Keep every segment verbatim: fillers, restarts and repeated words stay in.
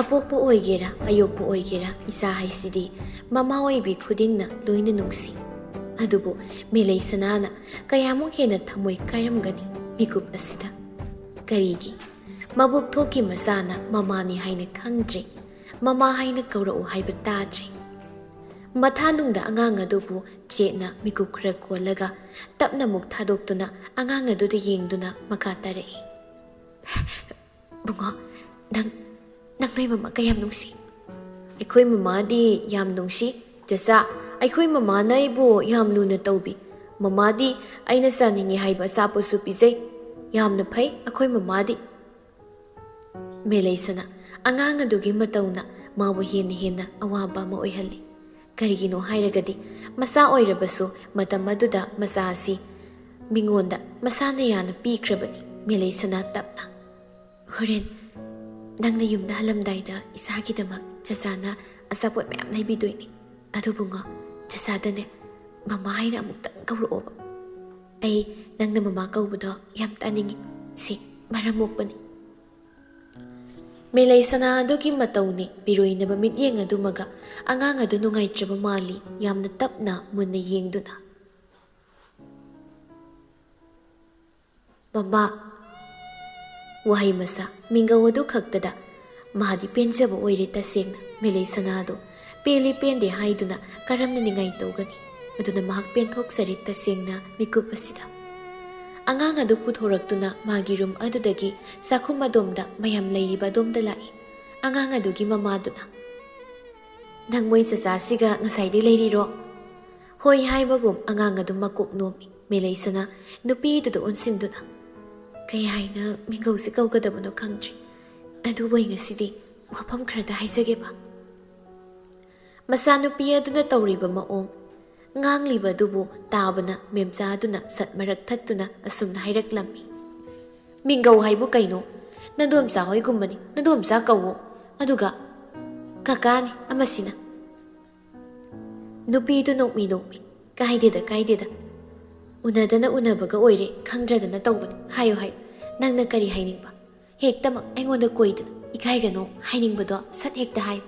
ꯑꯄꯣꯛꯄ ꯑꯣꯏꯒꯦꯔꯥ, ꯑꯌꯣꯛꯄ ꯑꯣꯏꯒꯦꯔꯥ, ꯏꯆꯥ ꯍꯥꯏꯁꯤꯗꯤ ꯃꯃꯥ ꯑꯣꯏꯕꯤ ꯈꯨꯗꯤꯡꯅ ꯂꯣꯏꯅ ꯅꯨꯡꯁꯤ꯫ ꯑꯗꯨꯕꯨ ꯃꯦꯂꯩ ꯁꯅꯥꯅ ꯀꯌꯥꯃꯨꯛ ꯍꯦꯟꯅ ꯊꯃꯣꯏ ꯀꯥꯏꯔꯝꯒꯅꯤ ꯃꯤꯀꯨꯞ ꯑꯁꯤꯗ꯫ ꯀꯔꯤꯒꯤ? ꯃꯕꯨꯛ ꯊꯣꯛꯀꯤ ꯃꯆꯥꯅ ꯃꯃꯥꯅꯤ ꯍꯥꯏꯅ ꯈꯪꯗ꯭ꯔꯦ, ꯃꯃꯥ ꯍꯥꯏꯅ ꯀꯧꯔꯛꯎ ꯍꯥꯏꯕ ꯇꯥꯗ꯭ꯔꯦ꯫ ꯃꯊꯥꯅꯨꯡꯗ ꯑꯉꯥꯡ ꯑꯗꯨꯕꯨ ꯆꯦꯠꯅ ꯃꯤꯀꯨꯞ ꯈꯔ ꯀꯣꯜꯂꯒ ꯇꯞꯅ ꯑꯃꯨꯛ ꯊꯥꯗꯣꯛꯇꯨꯅ ꯑꯉꯥꯡ ꯑꯗꯨꯗ ꯌꯦꯡꯗꯨꯅ ꯃꯈꯥ ꯇꯥꯔꯛꯏ꯫ "ꯕꯨꯡꯉꯣ, ꯅꯪ, ꯅꯪ ꯅꯣꯏ ꯃꯃꯥ ꯀꯌꯥꯝ ꯅꯨꯡꯁꯤ?" "ꯑꯩꯈꯣꯏ ꯃꯃꯥꯗꯤ ꯌꯥꯝ ꯅꯨꯡꯁꯤ, ꯆꯆꯥ꯫ ꯑꯩꯈꯣꯏ ꯃꯃꯥꯅ ꯑꯩꯕꯨ ꯌꯥꯝ ꯂꯨꯅ ꯇꯧꯕꯤ꯫ ꯃꯃꯥꯗꯤ ꯑꯩꯅ ꯆꯥꯅꯤꯡꯉꯤ ꯍꯥꯏꯕ ꯑꯆꯥꯄꯣꯠꯁꯨ ꯄꯤꯖꯩ꯫ ꯌꯥꯝꯅ ꯐꯩ ꯑꯩꯈꯣꯏ ꯃꯃꯥꯗꯤ꯫" ꯃꯦꯂꯩꯁꯅꯥ, ꯑꯉꯥꯡ ꯑꯗꯨꯒꯤ ꯃꯇꯧꯅ ꯃꯥꯕꯨ ꯍꯦꯟꯅ ꯍꯦꯟꯅ ꯑꯋꯥꯕ ꯑꯃ ꯑꯣꯏꯍꯜꯂꯤ꯫ ꯀꯔꯤꯒꯤꯅꯣ ꯍꯥꯏꯔꯒꯗꯤ, ꯃꯆꯥ ꯑꯣꯏꯔꯕꯁꯨ ꯃꯇꯝ ꯑꯗꯨꯗ ꯃꯆꯥ ꯑꯁꯤ ꯃꯤꯉꯣꯟꯗ ꯃꯁꯥꯅ ꯌꯥꯅ ꯄꯤꯈ꯭ꯔꯕꯅꯤ꯫ ꯃꯦꯂꯩꯁꯅꯥ ꯇꯞꯅ, "ꯍꯣꯔꯦꯟ ꯅꯪꯅ ꯌꯨꯝꯗ ꯍꯜꯂꯝꯗꯥꯏꯗ ꯏꯁꯥꯒꯤꯗꯃꯛ ꯆꯆꯥꯅ ꯑꯆꯥꯄꯣꯠ ꯃꯌꯥꯝ ꯂꯩꯕꯤꯗꯣꯏꯅꯤ꯫ ꯑꯗꯨꯕꯨꯉꯣ, ꯆꯆꯥꯗꯅꯦ ꯃꯃꯥ ꯍꯥꯏꯅ ꯑꯃꯨꯛꯇꯪ ꯀꯧꯔꯛꯑꯣꯕ꯫ ꯑꯩ ꯅꯪꯅ ꯃꯃꯥ ꯀꯧꯕꯗꯣ ꯌꯥꯝ ꯇꯥꯅꯤꯡꯉꯤ꯫ ꯁꯤ ꯃꯔꯝ ꯃꯣꯛꯄꯅꯤ꯫" ꯃꯦꯂꯩꯁꯅꯥ ꯑꯗꯨꯒꯤ ꯃꯇꯧꯅꯤ ꯄꯤꯔꯣꯏꯅꯕ ꯃꯤꯠꯌꯦꯡ ꯑꯗꯨꯃꯒ ꯑꯉꯥꯡ ꯑꯗꯨ ꯅꯨꯡꯉꯥꯏꯇ꯭ꯔꯕ ꯃꯥꯜꯂꯤ꯫ ꯌꯥꯝꯅ ꯇꯞꯅ ꯃꯨꯟꯅ ꯌꯦꯡꯗꯨꯅ, "ꯃꯃꯥ꯫" ꯋꯥꯍꯩ ꯃꯆꯥ ꯃꯤꯡꯒꯧ ꯑꯗꯨ ꯈꯛꯇꯗ ꯃꯥꯗꯤ ꯄꯦꯟꯖꯕ ꯑꯣꯏꯔꯦ ꯇꯁꯦꯡꯅ꯫ ꯃꯦꯂꯩꯁꯅꯥ ꯑꯗꯨ ꯄꯦꯜꯂꯤ ꯄꯦꯟꯗꯦ ꯍꯥꯏꯗꯨꯅ ꯀꯔꯝꯅ ꯅꯤꯡꯉꯥꯏ ꯇꯧꯒꯅꯤ? ꯑꯗꯨꯅ ꯃꯍꯥꯛ ꯄꯦꯟꯊꯣꯛꯆꯔꯦ ꯇꯁꯦꯡꯅ ꯃꯤꯀꯨꯞ ꯑꯁꯤꯗ꯫ ꯑꯉꯥꯡ ꯑꯗꯨ ꯄꯨꯊꯣꯔꯛꯇꯨꯅ ꯃꯥꯒꯤ ꯔꯨꯝ ꯑꯗꯨꯗꯒꯤ ꯆꯥꯛꯈꯨꯝ ꯑꯗꯣꯝꯗ ꯃꯌꯥꯝ ꯂꯩꯔꯤꯕ ꯑꯗꯣꯝꯗ ꯂꯥꯛꯏ꯫ ꯑꯉꯥꯡ ꯑꯗꯨꯒꯤ ꯃꯃꯥꯗꯨꯅ, "ꯅꯪ ꯃꯣꯏ ꯆꯆꯥꯁꯤꯒ ꯉꯁꯥꯏꯗꯩ ꯂꯩꯔꯤꯔꯣ?" ꯍꯣꯏ ꯍꯥꯏꯕꯒꯨꯝ ꯑꯉꯥꯡ ꯑꯗꯨ ꯃꯀꯣꯛ ꯅꯣꯝꯃꯤ꯫ ꯃꯦꯂꯩꯁꯅꯥ ꯅꯨꯄꯤꯗꯨꯗ ꯑꯣꯟꯁꯤꯟꯗꯨꯅ, "ꯀꯩ ꯍꯥꯏꯅ ꯃꯤꯡꯒꯧꯁꯤ ꯀꯧꯒꯗꯕꯅꯣ ꯈꯪꯗ꯭ꯔꯦ꯫ ꯑꯗꯨꯕꯨ ꯑꯩ ꯉꯁꯤꯗꯤ ꯋꯥꯐꯝ ꯈꯔꯗ ꯍꯥꯏꯖꯒꯦꯕ꯫" ꯃꯆꯥꯅꯨꯄꯤ ꯑꯗꯨꯅ ꯇꯧꯔꯤꯕ ꯃꯑꯣꯡ, ꯉꯥꯡꯂꯤꯕ ꯑꯗꯨꯕꯨ ꯇꯥꯕꯅ ꯃꯦꯝꯆꯥ ꯑꯗꯨꯅ ꯁꯠ ꯃꯔꯛ ꯊꯠꯇꯨꯅ ꯑꯁꯨꯝꯅ ꯍꯥꯏꯔꯛꯂꯝꯃꯤ, "ꯃꯤꯡꯒꯧ ꯍꯥꯏꯕꯨ ꯀꯩꯅꯣ? ꯅꯗꯣꯝꯆꯥ ꯍꯣꯏꯒꯨꯝꯕꯅꯤ, ꯅꯗꯣꯝꯆꯥ ꯀꯧꯋꯣ꯫ ꯑꯗꯨꯒ ꯀꯀꯥꯅꯤ ꯑꯃꯁꯤꯅ꯫" ꯅꯨꯄꯤꯗꯨ ꯅꯣꯛꯃꯤ ꯅꯣꯛꯃꯤ, "ꯀꯥꯏꯗꯦꯗ, ꯀꯥꯏꯗꯦꯗ꯫ ꯎꯅꯗꯅ ꯎꯅꯕꯒ ꯑꯣꯏꯔꯦ, ꯈꯪꯗ꯭ꯔꯗꯅ ꯇꯧꯕꯅꯤ꯫ ꯍꯥꯏꯌꯨ, ꯍꯥꯏꯌꯨ, ꯅꯪꯅ ꯀꯔꯤ ꯍꯥꯏꯅꯤꯡꯕ? ꯍꯦꯛꯇꯃꯛ ꯑꯩꯉꯣꯟꯗ ꯀꯣꯏꯗꯅ꯫ "ꯏꯀꯥꯏꯒꯅꯨ, ꯍꯥꯏꯅꯤꯡꯕꯗꯣ ꯁꯠ ꯍꯦꯛꯇ ꯍꯥꯏ꯫"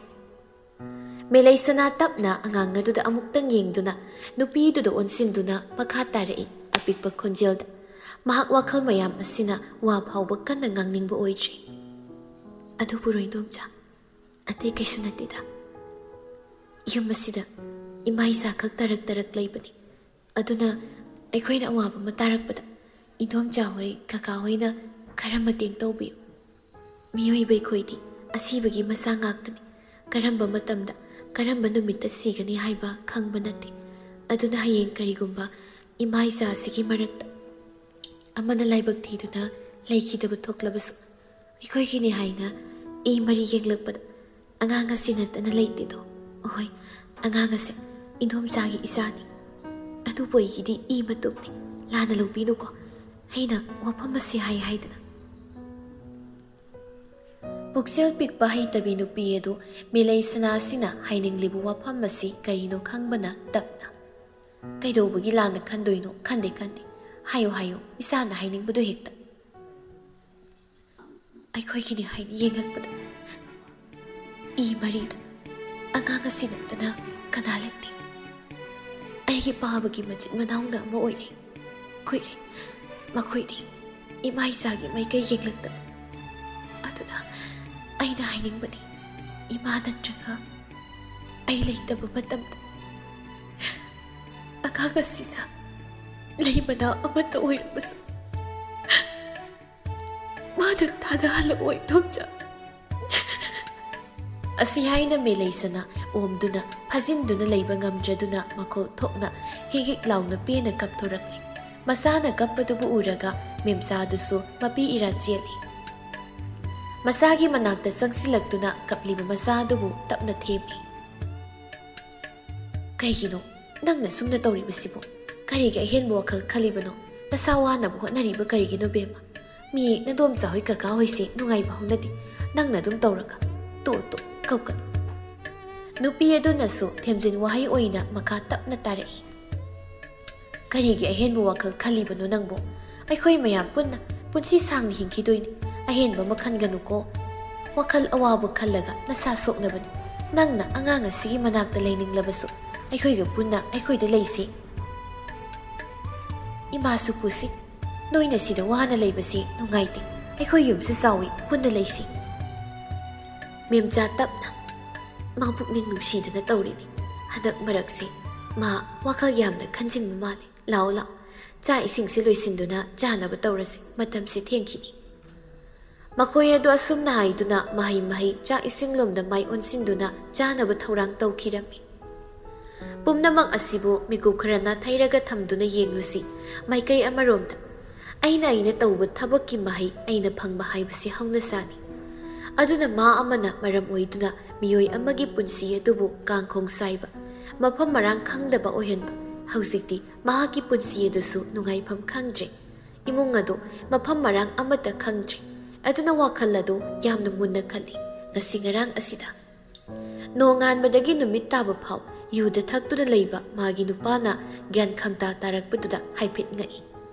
ꯃꯦꯂꯩꯁꯅꯥ ꯇꯞꯅ ꯑꯉꯥꯡ ꯑꯗꯨꯗ ꯑꯃꯨꯛꯇꯪ ꯌꯦꯡꯗꯨꯅ, ꯅꯨꯄꯤꯗꯨꯗ ꯑꯣꯟꯁꯤꯟꯗꯨꯅ ꯃꯈꯥ ꯇꯥꯔꯛꯏ ꯑꯄꯤꯛꯄ ꯈꯣꯟꯖꯦꯜꯗ꯫ ꯃꯍꯥꯛ ꯋꯥꯈꯜ ꯃꯌꯥꯝ ꯑꯁꯤꯅ ꯋꯥ ꯐꯥꯎꯕ ꯀꯟꯅ ꯉꯥꯡꯅꯤꯡꯕ ꯑꯣꯏꯗ꯭ꯔꯤ꯫ "ꯑꯗꯨꯕꯨꯔꯣ ꯏꯟꯗꯣꯝꯆꯥ, ꯑꯇꯩ ꯀꯩꯁꯨ ꯅꯠꯇꯦꯗ꯫ ꯌꯨꯝ ꯑꯁꯤꯗ ꯏꯃꯥ ꯏꯆꯥ ꯈꯛ ꯇꯔꯛ ꯇꯔꯛ ꯂꯩꯕꯅꯤ꯫ ꯑꯗꯨꯅ ꯑꯩꯈꯣꯏꯅ ꯑꯋꯥꯕ ꯑꯃ ꯇꯥꯔꯛꯄꯗ ꯏꯟꯗꯣꯝꯆꯥ ꯍꯣꯏ, ꯀꯀꯥ ꯍꯣꯏꯅ ꯈꯔ ꯃꯇꯦꯡ ꯇꯧꯕꯤꯌꯨ꯫ ꯃꯤꯑꯣꯏꯕ ꯑꯩꯈꯣꯏꯗꯤ ꯑꯁꯤꯕꯒꯤ ꯃꯆꯥ ꯉꯥꯛꯇꯅꯤ꯫ ꯀꯔꯝꯕ ꯃꯇꯝꯗ, ꯀꯔꯝꯕ ꯅꯨꯃꯤꯠꯇ ꯁꯤꯒꯅꯤ ꯍꯥꯏꯕ ꯈꯪꯕ ꯅꯠꯇꯦ꯫ ꯑꯗꯨꯅ ꯍꯌꯦꯡ ꯀꯔꯤꯒꯨꯝꯕ ꯏꯃꯥ ꯏꯆꯥ ꯑꯁꯤꯒꯤ ꯃꯔꯛꯇ ꯑꯃꯅ ꯂꯥꯏꯕꯛ ꯊꯤꯗꯨꯅ ꯂꯩꯈꯤꯗꯕ ꯊꯣꯛꯂꯕꯁꯨ, ꯑꯩꯈꯣꯏꯒꯤꯅꯤ ꯍꯥꯏꯅ ꯏ ꯃꯔꯤ ꯌꯦꯡꯂꯛꯄꯗ ꯑꯉꯥꯡ ꯑꯁꯤ ꯅꯠꯇꯅ ꯂꯩꯇꯦꯗꯣ꯫ ꯑꯍꯣꯏ, ꯑꯉꯥꯡ ꯑꯁꯦ ꯏꯟꯗꯣꯝꯆꯥꯒꯤ ꯏꯆꯥꯅꯤ꯫ ꯑꯗꯨꯕꯨ ꯑꯩꯒꯤꯗꯤ ꯏ ꯃꯇꯨꯝꯅꯤ꯫ ꯂꯥꯟꯅ ꯂꯧꯕꯤꯅꯨꯀꯣ꯫ ꯑꯩꯅ ꯋꯥꯐꯝ ꯑꯁꯤ ꯍꯥꯏ ꯍꯥꯏꯗꯅ꯫" ꯄꯨꯛꯆꯦꯜ ꯄꯤꯛꯄ ꯍꯩꯇꯕꯤ ꯅꯨꯄꯤ ꯑꯗꯨ ꯃꯦꯂꯩꯁꯅꯥ ꯑꯁꯤꯅ ꯍꯥꯏꯅꯤꯡꯂꯤꯕ ꯋꯥꯐꯝ ꯑꯁꯤ ꯀꯔꯤꯅꯣ ꯈꯪꯕꯅ ꯇꯞꯅ, "ꯀꯩꯗꯧꯕꯒꯤ ꯂꯥꯟꯅ ꯈꯟꯗꯣꯏꯅꯣ? ꯈꯟꯗꯦ, ꯈꯟꯗꯦ꯫ ꯍꯥꯏꯌꯨ, ꯍꯥꯏꯌꯨ, ꯏꯆꯥꯅ ꯍꯥꯏꯅꯤꯡꯕꯗꯨ ꯍꯦꯛꯇ꯫" ꯑꯩꯈꯣꯏꯒꯤꯅꯤ ꯍꯥꯏꯅ ꯌꯦꯡꯂꯛꯄꯗ ꯏ ꯃꯔꯤꯗ ꯑꯉꯥꯡ ꯑꯁꯤ ꯅꯠꯇꯅ ꯀꯅꯥ ꯂꯩꯇꯦ꯫ ꯑꯩꯒꯤ ꯄꯥꯕꯒꯤ ꯃꯆꯤꯟ ꯃꯅꯥꯎꯅ ꯑꯃ ꯑꯣꯏꯔꯦ꯫ ꯀꯨꯏꯔꯦ ꯃꯈꯣꯏꯗꯤ ꯏꯃꯥ ꯏꯆꯥꯒꯤ ꯃꯥꯏꯀꯩ ꯌꯦꯡꯂꯛꯇꯕ꯫ ꯑꯗꯨꯅ ꯑꯩꯅ ꯍꯥꯏꯅꯤꯡꯕꯗꯤ, ꯏꯃꯥ ꯅꯠꯇ꯭ꯔꯒ ꯑꯩ ꯂꯩꯇꯕ ꯃꯇꯝꯗ ꯑꯉꯥꯡ ꯑꯁꯤꯅ ꯂꯩ ꯃꯅꯥ ꯑꯃꯠꯇ ꯑꯣꯏꯔꯕꯁꯨ ꯃꯥꯅ ꯊꯥꯗꯍꯜꯂꯛꯑꯣꯏ, ꯏꯟꯗꯣꯝꯆꯥ꯫ ꯑꯁꯤ ꯍꯥꯏꯅ ꯃꯦꯂꯩꯁꯅꯥ ꯑꯣꯝꯗꯨꯅ ꯐꯥꯖꯤꯟꯗꯨꯅ ꯂꯩꯕ ꯉꯝꯗ꯭ꯔꯗꯨꯅ ꯃꯈꯣꯜ ꯊꯣꯛꯅ ꯍꯤꯛ ꯍꯤꯛ ꯂꯥꯎꯅ ꯄꯦꯟꯅ ꯀꯞꯊꯣꯔꯛꯂꯤ꯫ ꯃꯆꯥꯅ ꯀꯞꯄꯗꯨꯕꯨ ꯎꯔꯒ ꯃꯦꯝꯆꯥꯗꯨꯁꯨ ꯃꯄꯤ ꯏꯔꯥ ꯆꯦꯜꯂꯤ꯫ ꯃꯆꯥꯒꯤ ꯃꯅꯥꯛꯇ ꯆꯪꯁꯤꯜꯂꯛꯇꯨꯅ ꯀꯞꯂꯤꯕ ꯃꯆꯥꯗꯨꯕꯨ ꯇꯞꯅ ꯊꯦꯝꯃꯤ꯫ "ꯀꯩꯒꯤꯅꯣ ꯅꯪꯅ ꯁꯨꯝꯅ ꯇꯧꯔꯤꯕꯁꯤꯕꯨ? ꯀꯔꯤꯒꯤ ꯑꯍꯦꯟꯕ ꯋꯥꯈꯜ ꯈꯜꯂꯤꯕꯅꯣ? ꯅꯁꯥ ꯋꯥꯅꯕ ꯍꯣꯠꯅꯔꯤꯕ ꯀꯔꯤꯒꯤꯅꯣ, ꯕꯦꯝꯃ? ꯃꯤ ꯅꯗꯣꯝꯆꯥ ꯍꯣꯏ, ꯀꯀꯥ ꯍꯣꯏꯁꯦ ꯅꯨꯡꯉꯥꯏꯕ ꯍꯧꯅꯗꯦ꯫ ꯅꯪꯅ ꯑꯗꯨꯝ ꯇꯧꯔꯒ꯫ ꯇꯣꯛ, ꯇꯣꯛ, ꯀꯞꯀꯅꯨ꯫" ꯅꯨꯄꯤ ꯑꯗꯨꯅꯁꯨ ꯊꯦꯝꯖꯤꯟ ꯋꯥꯍꯩ ꯑꯣꯏꯅ ꯃꯈꯥ ꯇꯞꯅ ꯇꯥꯔꯛꯏ꯫ "ꯀꯔꯤꯒꯤ ꯑꯍꯦꯟꯕ ꯋꯥꯈꯜ ꯈꯜꯂꯤꯕꯅꯣ ꯅꯪꯕꯨ? ꯑꯩꯈꯣꯏ ꯃꯌꯥꯝ ꯄꯨꯟꯅ ꯄꯨꯟꯁꯤ ꯁꯥꯡꯅ ꯍꯤꯡꯈꯤꯗꯣꯏꯅꯤ꯫ ꯑꯍꯦꯟꯕ ꯑꯃ ꯈꯟꯒꯅꯨꯀꯣ꯫" ꯋꯥꯈꯜ ꯑꯋꯥꯕ ꯈꯜꯂꯒ ꯅꯁꯥ ꯁꯣꯛꯅꯕꯅꯤ꯫ ꯅꯪꯅ ꯑꯉꯥꯡ ꯑꯁꯤꯒꯤ ꯃꯅꯥꯛꯇ ꯂꯩꯅꯤꯡꯂꯕꯁꯨ ꯑꯩꯈꯣꯏꯒ ꯄꯨꯟꯅ ꯑꯩꯈꯣꯏꯗ ꯂꯩꯁꯤ꯫ ꯏꯃꯥꯁꯨ ꯄꯨꯁꯤ, ꯅꯣꯏꯅ ꯁꯤꯗ ꯋꯥꯅ ꯂꯩꯕꯁꯦ ꯅꯨꯡꯉꯥꯏꯇꯦ꯫ ꯑꯩꯈꯣꯏ ꯌꯨꯝꯁꯨ ꯆꯥꯎꯏ, ꯄꯨꯟꯅ ꯂꯩꯁꯤ꯫ ꯃꯦꯝꯆꯥ ꯇꯞꯅ, ꯃꯥ ꯄꯨꯛꯅꯤꯡ ꯅꯨꯡꯁꯤꯗꯅ ꯇꯧꯔꯤꯅꯤ꯫ ꯍꯟꯗꯛ ꯃꯔꯛꯁꯦ ꯃꯥ ꯋꯥꯈꯜ ꯌꯥꯝꯅ ꯈꯟꯖꯤꯟꯕ ꯃꯥꯜꯂꯤ꯫ ꯂꯥꯛꯑꯣ ꯂꯥꯛꯑꯣ, ꯆꯥꯛ ꯏꯁꯤꯡꯁꯦ ꯂꯣꯏꯁꯤꯟꯗꯨꯅ ꯆꯥꯅꯕ ꯇꯧꯔꯁꯤ, ꯃꯇꯝꯁꯦ ꯊꯦꯡꯈꯤꯅꯤ꯫ ꯃꯈꯣꯏ ꯑꯗꯨ ꯑꯁꯨꯝꯅ ꯍꯥꯏꯗꯨꯅ ꯃꯍꯩ ꯃꯍꯩ ꯆꯥꯛ ꯏꯁꯤꯡ ꯂꯣꯝꯗ ꯃꯥꯏ ꯑꯣꯟꯁꯤꯟꯗꯨꯅ ꯆꯥꯅꯕ ꯊꯧꯔꯥꯡ ꯇꯧꯈꯤꯔꯝꯃꯤ꯫ ꯄꯨꯝꯅꯃꯛ ꯑꯁꯤꯕꯨ ꯃꯤꯀꯨꯞ ꯈꯔ ꯅꯥꯊꯩꯔꯒ ꯊꯝꯗꯨꯅ ꯌꯦꯡꯂꯨꯁꯤ꯫ ꯃꯥꯏꯀꯩ ꯑꯃꯔꯣꯝꯗ, ꯑꯩꯅ ꯑꯩꯅ ꯇꯧꯕ ꯊꯕꯛꯀꯤ ꯃꯍꯩ ꯑꯩꯅ ꯐꯪꯕ ꯍꯥꯏꯕꯁꯤ ꯍꯧꯅꯁꯥꯅꯤ꯫ ꯑꯗꯨꯅ ꯃꯥ ꯑꯃꯅ ꯃꯔꯝ ꯑꯣꯏꯗꯨꯅ ꯃꯤꯑꯣꯏ ꯑꯃꯒꯤ ꯄꯨꯟꯁꯤ ꯑꯗꯨꯕꯨ ꯀꯥꯡꯈꯣꯡ ꯆꯥꯏꯕ, ꯃꯐꯝ ꯃꯔꯥꯡ ꯈꯪꯗꯕ ꯑꯣꯏꯍꯟꯕ꯫ ꯍꯧꯖꯤꯛꯇꯤ ꯃꯍꯥꯛꯀꯤ ꯄꯨꯟꯁꯤ ꯑꯗꯨꯁꯨ ꯅꯨꯡꯉꯥꯏꯐꯝ ꯈꯪꯗ꯭ꯔꯦ꯫ ꯏꯃꯨꯡ ꯑꯗꯨ ꯃꯐꯝ ꯃꯔꯥꯡ ꯑꯃꯠꯇ ꯈꯪꯗ꯭ꯔꯦ꯫ ꯑꯗꯨꯅ ꯋꯥꯈꯜ ꯑꯗꯨ ꯌꯥꯝꯅ ꯃꯨꯟꯅ ꯈꯜꯂꯤ꯫ ꯉꯁꯤ ꯉꯔꯥꯡ ꯑꯁꯤꯗ ꯅꯣꯡꯉꯥꯟꯕꯗꯒꯤ ꯅꯨꯃꯤꯠ ꯇꯥꯕ ꯐꯥꯎ ꯌꯨꯗ ꯊꯛꯇꯨꯅ ꯂꯩꯕ ꯃꯥꯒꯤ ꯅꯨꯄꯥꯅ ꯒ꯭ꯌꯥꯟ ꯈꯪꯇꯥ ꯇꯥꯔꯛꯄꯗꯨꯗ ꯍꯥꯏꯐꯦꯠ ꯉꯛꯏ꯫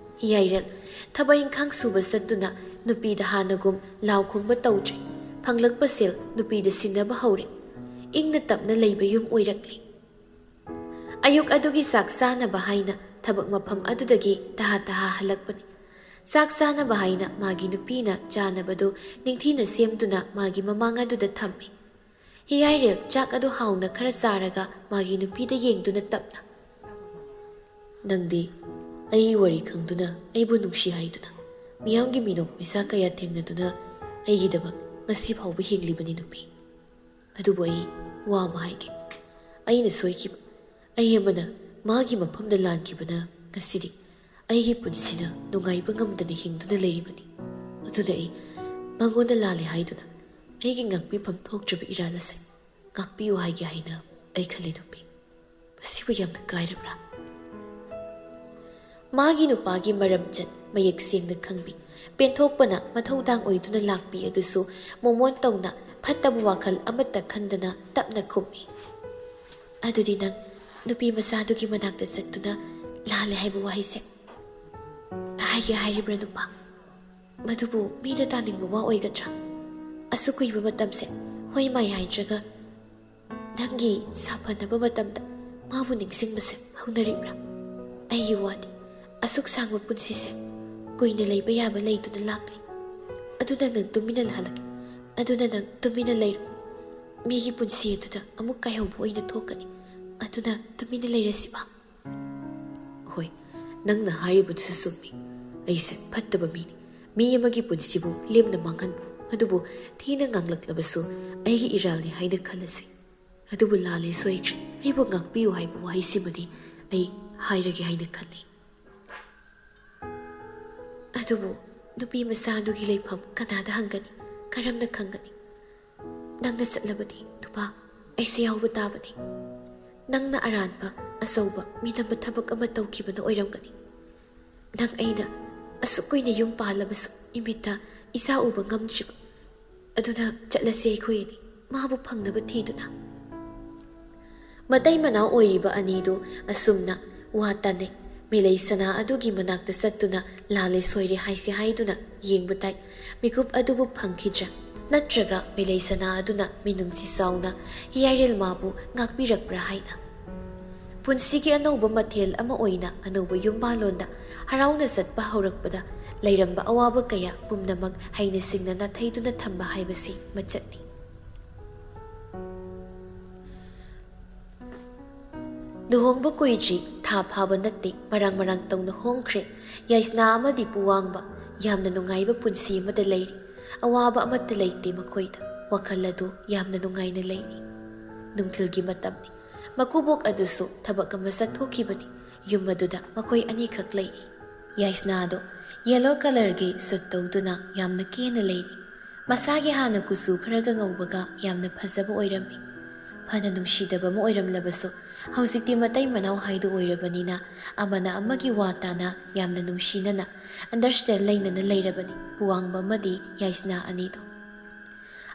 ꯌꯥꯏꯔꯦꯜ, ꯊꯕꯛ ꯏꯪꯈꯥꯡ ꯁꯨꯕ ꯆꯠꯇꯨꯅ ꯅꯨꯄꯤꯗ ꯍꯥꯟꯅꯒꯨꯝ ꯂꯥꯎ ꯈꯣꯡꯕ ꯇꯧꯗ꯭ꯔꯦ꯫ ꯐꯪꯂꯛꯄ ꯁꯦꯜ ꯅꯨꯄꯤꯗ ꯁꯤꯟꯅꯕ ꯍꯧꯔꯦ꯫ ꯏꯪꯅ ꯇꯞꯅ ꯂꯩꯕ ꯌꯨꯝ ꯑꯣꯏꯔꯛꯂꯤ꯫ ꯑꯌꯨꯛ ꯑꯗꯨꯒꯤ ꯆꯥꯛ ꯆꯥꯅꯕ ꯍꯥꯏꯅ ꯊꯕꯛ ꯃꯐꯝ ꯑꯗꯨꯗꯒꯤ ꯇꯍꯥ ꯇꯍꯥ ꯍꯜꯂꯛꯄꯅꯤ꯫ ꯆꯥꯛ ꯆꯥꯅꯕ ꯍꯥꯏꯅ ꯃꯥꯒꯤ ꯅꯨꯄꯤꯅ ꯆꯥꯅꯕꯗꯨ ꯅꯤꯡꯊꯤꯅ ꯁꯦꯝꯗꯨꯅ ꯃꯥꯒꯤ ꯃꯃꯥꯡ ꯑꯗꯨꯗ ꯊꯝꯃꯤ꯫ ꯍꯤꯌꯥꯏꯔꯦꯜ ꯆꯥꯛ ꯑꯗꯨ ꯍꯥꯎꯅ ꯈꯔ ꯆꯥꯔꯒ ꯃꯥꯒꯤ ꯅꯨꯄꯤꯗ ꯌꯦꯡꯗꯨꯅ ꯇꯞꯅ, "ꯅꯪꯗꯤ ꯑꯩꯒꯤ ꯋꯥꯔꯤ ꯈꯪꯗꯨꯅ ꯑꯩꯕꯨ ꯅꯨꯡꯁꯤ ꯍꯥꯏꯗꯨꯅ ꯃꯤꯌꯥꯝꯒꯤ ꯃꯤꯅꯣꯛ ꯃꯩꯁꯥ ꯀꯌꯥ ꯊꯦꯡꯅꯗꯨꯅ ꯑꯩꯒꯤꯗꯃꯛ ꯉꯁꯤ ꯐꯥꯎꯕ ꯍꯤꯡꯂꯤꯕꯅꯤ ꯅꯨꯄꯤ꯫ ꯑꯗꯨꯕꯨ ꯑꯩ ꯋꯥ ꯑꯃ ꯍꯥꯏꯒꯦ꯫ ꯑꯩꯅ ꯁꯣꯏꯈꯤꯕ, ꯑꯩ ꯑꯃꯅ ꯃꯥꯒꯤ ꯃꯐꯝꯗ ꯂꯥꯟꯈꯤꯕꯅ ꯉꯁꯤꯗꯤ ꯑꯩꯒꯤ ꯄꯨꯟꯁꯤꯗ ꯅꯨꯡꯉꯥꯏꯕ ꯉꯝꯗꯅ ꯍꯤꯡꯗꯨꯅ ꯂꯩꯔꯤꯕꯅꯤ꯫ ꯑꯗꯨꯅ ꯑꯩ ꯃꯉꯣꯟꯗ ꯂꯥꯜꯂꯦ ꯍꯥꯏꯗꯨꯅ ꯑꯩꯒꯤ ꯉꯥꯛꯄꯤꯐꯝ ꯊꯣꯛꯇ꯭ꯔꯕ ꯏꯔꯥꯜ ꯑꯁꯦ ꯉꯥꯛꯄꯤꯌꯨ ꯍꯥꯏꯒꯦ ꯍꯥꯏꯅ ꯑꯩ ꯈꯜꯂꯤ ꯅꯨꯄꯤ꯫ ꯃꯁꯤꯕꯨ ꯌꯥꯝꯅ ꯀꯥꯏꯔꯕ꯭ꯔꯥ?" ꯃꯥꯒꯤ ꯅꯨꯄꯥꯒꯤ ꯃꯔꯝꯆꯠ ꯃꯌꯦꯛ ꯁꯦꯡꯅ ꯈꯪꯕꯤ, ꯄꯦꯟꯊꯣꯛꯄꯅ ꯃꯊꯧꯗꯥꯡ ꯑꯣꯏꯗꯨꯅ ꯂꯥꯛꯄꯤ ꯑꯗꯨꯁꯨ ꯃꯣꯃꯣꯟ ꯇꯧꯅ ꯐꯠꯇꯕ ꯋꯥꯈꯜ ꯑꯃꯠꯇ ꯈꯟꯗꯅ ꯇꯞꯅ ꯈꯨꯝꯃꯤ꯫ "ꯑꯗꯨꯗꯤ ꯅꯪ ꯅꯨꯄꯤ ꯃꯆꯥꯗꯨꯒꯤ ꯃꯅꯥꯛꯇ ꯆꯠꯇꯨꯅ ꯂꯥꯜꯂꯦ ꯍꯥꯏꯕ ꯋꯥꯍꯩꯁꯦ ꯍꯥꯏꯒꯦ ꯍꯥꯏꯔꯤꯕ꯭ꯔꯥ ꯅꯨꯄꯥ? ꯃꯗꯨꯕꯨ ꯃꯤꯅ ꯇꯥꯅꯤꯡꯕ ꯋꯥ ꯑꯣꯏꯒꯗ꯭ꯔꯥ?" ꯑꯁꯨꯛ ꯀꯨꯏꯕ ꯃꯇꯝꯁꯦ ꯍꯣꯏ ꯃꯥꯏ ꯍꯥꯏꯗ꯭ꯔꯒ ꯅꯪꯒꯤ ꯁꯥꯐꯅꯕ ꯃꯇꯝꯗ ꯃꯥꯕꯨ ꯅꯤꯡꯁꯤꯡꯕꯁꯦ ꯍꯧꯅꯔꯤꯕ꯭ꯔꯥ? ꯑꯩꯒꯤ ꯋꯥꯗꯤ, ꯑꯁꯨꯛ ꯁꯥꯡꯕ ꯄꯨꯟꯁꯤꯁꯦ ꯀꯨꯏꯅ ꯂꯩꯕ ꯌꯥꯕ ꯂꯩꯗꯨꯅ ꯂꯥꯛꯂꯤ꯫ ꯑꯗꯨꯅ ꯅꯪ ꯇꯨꯃꯤꯟꯅ ꯂꯥꯜꯂꯒꯦ꯫ ꯑꯗꯨꯅ ꯅꯪ ꯇꯨꯃꯤꯟꯅ ꯂꯩꯔꯣ꯫ ꯃꯤꯒꯤ ꯄꯨꯟꯁꯤ ꯑꯗꯨꯗ ꯑꯃꯨꯛ ꯀꯥꯏꯍꯧꯕ ꯑꯣꯏꯅ ꯊꯣꯛꯀꯅꯤ꯫ ꯑꯗꯨꯅ ꯇꯨꯃꯤꯟꯅ ꯂꯩꯔꯁꯤꯕ꯫ ꯍꯣꯏ, ꯅꯪꯅ ꯍꯥꯏꯔꯤꯕꯗꯨꯁꯨ ꯆꯨꯝꯃꯤ꯫ ꯑꯩꯁꯦ ꯐꯠꯇꯕ ꯃꯤꯅꯤ꯫ ꯃꯤ ꯑꯃꯒꯤ ꯄꯨꯟꯁꯤꯕꯨ ꯂꯦꯝꯅ ꯃꯥꯡꯍꯟꯕ, ꯑꯗꯨꯕꯨ ꯊꯤꯅ ꯉꯥꯡꯂꯛꯂꯕꯁꯨ ꯑꯩꯒꯤ ꯏꯔꯥꯜꯅꯤ ꯍꯥꯏꯅ ꯈꯜꯂꯁꯤ꯫ ꯑꯗꯨꯕꯨ ꯂꯥꯜꯂꯦ, ꯁꯣꯏꯈ꯭ꯔꯦ, ꯑꯩꯕꯨ ꯉꯥꯛꯄꯤꯌꯨ ꯍꯥꯏꯕ ꯋꯥꯍꯩꯁꯤꯃꯗꯤ ꯑꯩ ꯍꯥꯏꯔꯒꯦ ꯍꯥꯏꯅ ꯈꯜꯂꯤ꯫ ꯑꯗꯨꯕꯨ ꯅꯨꯄꯤ ꯃꯆꯥ ꯑꯗꯨꯒꯤ ꯂꯩꯐꯝ ꯀꯅꯥꯗ ꯍꯪꯒꯅꯤ? ꯀꯔꯝꯅ ꯈꯪꯒꯅꯤ? ꯅꯪꯅ ꯆꯠꯂꯕꯗꯤ ꯅꯨꯄꯥ, ꯑꯩꯁꯨ ꯌꯥꯎꯕ ꯇꯥꯕꯅꯤ꯫ ꯅꯪꯅ ꯑꯔꯥꯟꯕ, ꯑꯆꯧꯕ, ꯃꯤꯅꯝꯕ ꯊꯕꯛ ꯑꯃ ꯇꯧꯈꯤꯕꯅ ꯑꯣꯏꯔꯝꯒꯅꯤ꯫ ꯅꯪ ꯑꯩꯅ ꯑꯁꯨꯛ ꯀꯨꯏꯅ ꯌꯨꯝ ꯄꯥꯜꯂꯕꯁꯨ ꯏꯃꯤꯠꯇ ꯏꯆꯥ ꯎꯕ ꯉꯝꯗ꯭ꯔꯤꯕ ꯑꯗꯨꯅ ꯆꯠꯂꯁꯤ ꯑꯩꯈꯣꯏ ꯑꯅꯤ, ꯃꯥꯕꯨ ꯐꯪꯅꯕ ꯊꯤꯗꯨꯅ꯫ ꯃꯇꯩ ꯃꯅꯥꯎ ꯑꯣꯏꯔꯤꯕ ꯑꯅꯤꯗꯨ ꯑꯁꯨꯝꯅ ꯋꯥ ꯇꯥꯅꯩ꯫ ꯃꯦꯂꯩ ꯁꯅꯥ ꯑꯗꯨꯒꯤ ꯃꯅꯥꯛꯇ ꯆꯠꯇꯨꯅ ꯂꯥꯜꯂꯦ ꯁꯣꯏꯔꯦ ꯍꯥꯏꯁꯤ ꯍꯥꯏꯗꯨꯅ ꯌꯦꯡꯕ ꯇꯥꯏ꯫ ꯃꯤꯀꯨꯞ ꯑꯗꯨꯕꯨ ꯐꯪꯈꯤꯗ꯭ꯔꯥ? ꯅꯠꯇ꯭ꯔꯒ ꯃꯦꯂꯩ ꯁꯅꯥ ꯑꯗꯨꯅ ꯃꯤꯅꯨꯡꯁꯤ ꯆꯥꯎꯅ ꯍꯤꯌꯥꯏꯔꯦꯜ ꯃꯥꯕꯨ ꯉꯥꯛꯄꯤꯔꯛꯄ꯭ꯔꯥ ꯍꯥꯏꯅ? ꯄꯨꯟꯁꯤꯒꯤ ꯑꯅꯧꯕ ꯃꯊꯦꯜ ꯑꯃ ꯑꯣꯏꯅ ꯑꯅꯧꯕ ꯌꯨꯝꯕꯥꯜꯂꯣꯟꯗ ꯍꯔꯥꯎꯅ ꯆꯠꯄ ꯍꯧꯔꯛꯄꯗ ꯂꯩꯔꯝꯕ ꯑꯋꯥꯕ ꯀꯌꯥ ꯄꯨꯝꯅꯃꯛ ꯍꯩꯅ ꯁꯤꯡꯅ ꯅꯥꯊꯩꯗꯨꯅ ꯊꯝꯕ ꯍꯥꯏꯕꯁꯤ ꯃꯆꯠꯅꯤ꯫ ꯂꯨꯍꯣꯡꯕ ꯀꯨꯏꯗ꯭ꯔꯤ, ꯊꯥ ꯐꯥꯕ ꯅꯠꯇꯦ, ꯃꯔꯥꯡ ꯃꯔꯥꯡ ꯇꯧꯅ ꯍꯣꯡꯈ꯭ꯔꯦ꯫ ꯌꯥꯏꯁꯅꯥ ꯑꯃꯗꯤ ꯄꯨꯋꯥꯡꯕ ꯌꯥꯝꯅ ꯅꯨꯡꯉꯥꯏꯕ ꯄꯨꯟꯁꯤ ꯑꯃꯗ ꯂꯩꯔꯤ꯫ ꯑꯋꯥꯕ ꯑꯃꯠꯇ ꯂꯩꯇꯦ ꯃꯈꯣꯏꯗ꯫ ꯋꯥꯈꯜ ꯑꯗꯨ ꯌꯥꯝꯅ ꯅꯨꯡꯉꯥꯏꯅ ꯂꯩꯔꯤ꯫ ꯅꯨꯡꯊꯤꯜꯒꯤ ꯃꯇꯝꯅꯤ꯫ ꯃꯀꯨꯕꯣꯛ ꯑꯗꯨꯁꯨ ꯊꯕꯛ ꯑꯃ ꯆꯠꯊꯣꯛꯈꯤꯕꯅꯤ꯫ ꯌꯨꯝ ꯑꯗꯨꯗ ꯃꯈꯣꯏ ꯑꯅꯤꯈꯛ ꯂꯩꯔꯤ꯫ ꯌꯥꯏꯁꯅꯥꯗꯣ ꯌꯦꯂꯣ ꯀꯂꯔꯒꯤ ꯁꯨꯠ ꯇꯧꯗꯨꯅ ꯌꯥꯝꯅ ꯀꯦꯅ ꯂꯩꯔꯤ꯫ ꯃꯁꯥꯒꯤ ꯍꯥꯟꯅ ꯀꯨꯆꯨ ꯈꯔꯒ ꯉꯧꯕꯒ ꯌꯥꯝꯅ ꯐꯖꯕ ꯑꯣꯏꯔꯝꯃꯤ꯫ ꯐꯅ ꯅꯨꯡꯁꯤꯗꯕ ꯑꯃ ꯑꯣꯏꯔꯝꯂꯕꯁꯨ, ꯍꯧꯖꯤꯛꯇꯤ ꯃꯇꯩ ꯃꯅꯥꯎ ꯍꯥꯏꯗꯨ ꯑꯣꯏꯔꯕꯅꯤꯅ ꯑꯃꯅ ꯑꯃꯒꯤ ꯋꯥ ꯇꯥꯅ ꯌꯥꯝꯅ ꯅꯨꯡꯁꯤꯅꯅ, ꯑꯟꯗꯔꯁꯇꯦꯟ ꯂꯩꯅꯅ ꯂꯩꯔꯕꯅꯤ ꯄꯨꯋꯥꯡꯕ ꯑꯃꯗꯤ ꯌꯥꯏꯁꯅꯥ ꯑꯅꯤꯗꯨ꯫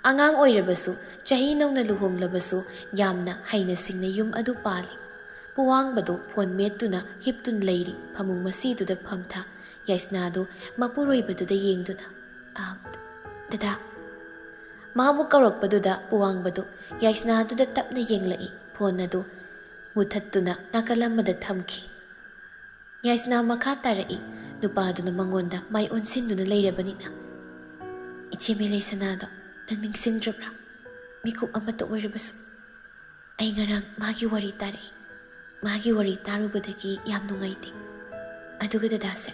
ꯑꯉꯥꯡ ꯑꯣꯏꯔꯕꯁꯨ, ꯆꯍꯤ ꯅꯧꯅ ꯂꯨꯍꯣꯡꯂꯕꯁꯨ ꯌꯥꯝꯅ ꯍꯩꯅ ꯁꯤꯡꯅ ꯌꯨꯝ ꯑꯗꯨ ꯄꯥꯜꯂꯤ꯫ ꯄꯨꯋꯥꯡꯕꯗꯨ ꯐꯣꯟ ꯃꯦꯠꯇꯨꯅ ꯍꯤꯞꯇꯨꯅ ꯂꯩꯔꯤ ꯐꯃꯨꯡ ꯃꯁꯤꯗꯨꯗ ꯐꯝꯊ꯫ ꯌꯥꯏꯁꯅꯥꯗꯨ ꯃꯄꯨꯔꯣꯏꯕꯗꯨꯗ ꯌꯦꯡꯗꯨꯅ, "ꯑꯥ, ꯗꯗꯥ, ꯃꯥꯕꯨ ꯀꯧꯔꯛꯄꯗꯨꯗ ꯄꯨꯋꯥꯡꯕꯗꯨ ꯌꯥꯏꯁꯅꯥꯗꯨꯗ ꯇꯞꯅ ꯌꯦꯡꯂꯛꯏ꯫ ꯐꯣꯟ ꯑꯗꯨ ꯃꯨꯊꯠꯇꯨꯅ ꯅꯥꯀꯜ ꯑꯃꯗ ꯊꯝꯈꯤ꯫ ꯌꯥꯏꯁꯅꯥ ꯃꯈꯥ ꯇꯥꯔꯛꯏ꯫ ꯅꯨꯄꯥꯗꯨꯅ ꯃꯉꯣꯟꯗ ꯃꯥꯏ ꯑꯣꯟꯁꯤꯟꯗꯨꯅ ꯂꯩꯔꯕꯅꯤꯅ, "ꯏꯆꯦ ꯃꯦꯂꯩꯁꯅꯥꯗꯣ ꯅꯪ ꯅꯤꯡꯁꯤꯡꯗ꯭ꯔꯕ꯭ꯔꯥ? ꯃꯤꯀꯨꯞ ꯑꯃꯠꯇ ꯑꯣꯏꯔꯕꯁꯨ꯫ ꯑꯩ ꯉꯔꯥꯡ ꯃꯥꯒꯤ ꯋꯥꯔꯤ ꯇꯥꯔꯛꯏ꯫ ꯃꯥꯒꯤ ꯋꯥꯔꯤ ꯇꯥꯔꯨꯕꯗꯒꯤ ꯌꯥꯝ ꯅꯨꯡꯉꯥꯏꯇꯦ꯫ ꯑꯗꯨꯒ ꯗꯗꯥꯁꯦ